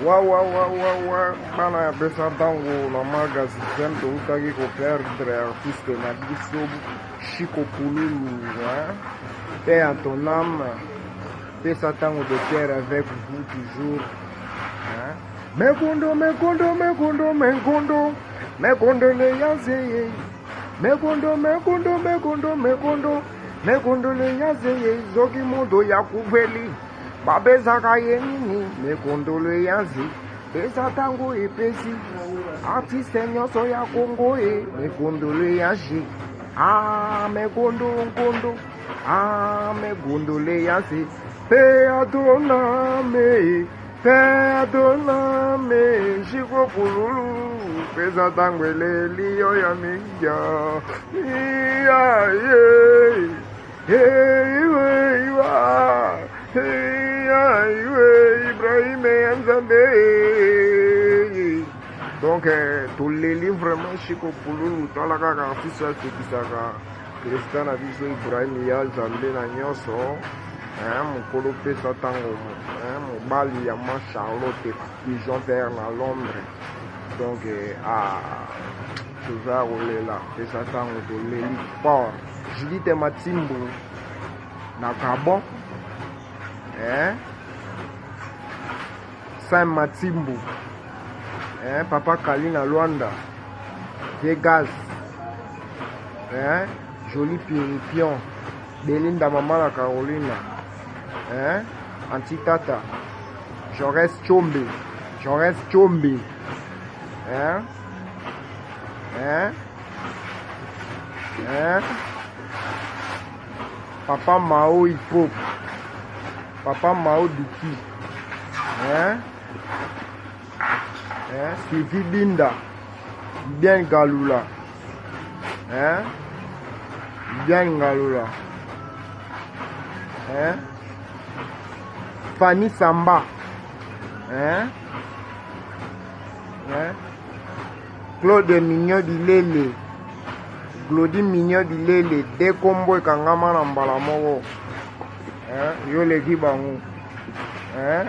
Wa wa wa wa wa bana ya pesa ntango na magasin toutaki koperdre artiste na biso Chico Pululu hein? Paix à ton âme pesa ntango de cœur avec vous toujours hein? Mekondo mekondo mekondo mekondo mekondoleyanse ye mekondo mekondo mekondo mekondo mekondoleyanse ye soki moto ya kufeli bapesaka ye nini mekondoleyanse pesa ntango epesi artiste nyonso ya kongo e mekondoleyanse ah mekondo nkondo ah mekondoleyanse pe atoname pe atoname Chico Pululu pesa ntango eleli yo ya mingia iya ye iwe iwa iya iwe Ibrahim ya Nzambe. Donc toleli vraiment Chico Pululu. Tala kaka artiste asekisaka président na biso Ibrahim ya Nzambe na nyonso mokolo pesa ntango mobali ya ma Charlotte Pigeon Vert na Londres. Donc ah, toza kolela pesa ntango, toleli fort. Judith Matimbu na Gabon, eh? Saint Matimbu, eh? Papa Kali na Luanda, Vegas, eh? Joli Piripion, Belinda mama na Carolina, eh? Antitata Jaurès Chombe, Jaurès Chombe, eh? Eh? Eh? Papa Mao Hipop, Papa Mao Duki, eh? Eh? Sylvie Binda, Bien Galula, eh? Bien Galula, eh? Fanny Samba, eh? Eh? Claude Mignon Bilele, Glody Mignon Bilele, de kombo ekangama na mbala moko, eh? Yo leki bango, eh?